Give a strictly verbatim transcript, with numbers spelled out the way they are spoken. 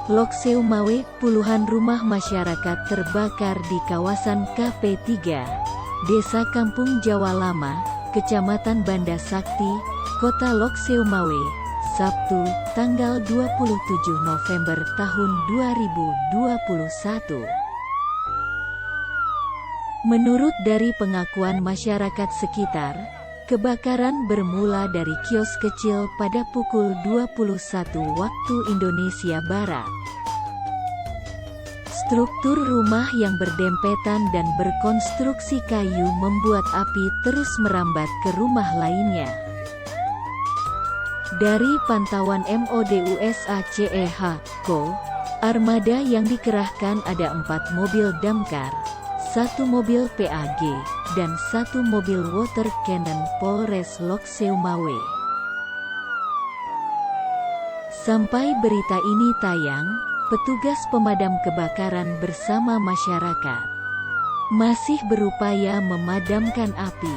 Lhokseumawe, puluhan rumah masyarakat terbakar di kawasan K P tiga, Desa Kampung Jawa Lama, Kecamatan Banda Sakti, Kota Lhokseumawe, Sabtu, tanggal dua puluh tujuh November tahun dua ribu dua puluh satu. Menurut dari pengakuan masyarakat sekitar, kebakaran bermula dari kios kecil pada pukul dua puluh satu waktu Indonesia Barat. Struktur rumah yang berdempetan dan berkonstruksi kayu membuat api terus merambat ke rumah lainnya. Dari pantauan MOD USACEH, ko, armada yang dikerahkan ada empat mobil damkar, satu mobil PAG, dan satu mobil water cannon Polres Lhokseumawe. Sampai berita ini tayang, petugas pemadam kebakaran bersama masyarakat masih berupaya memadamkan api.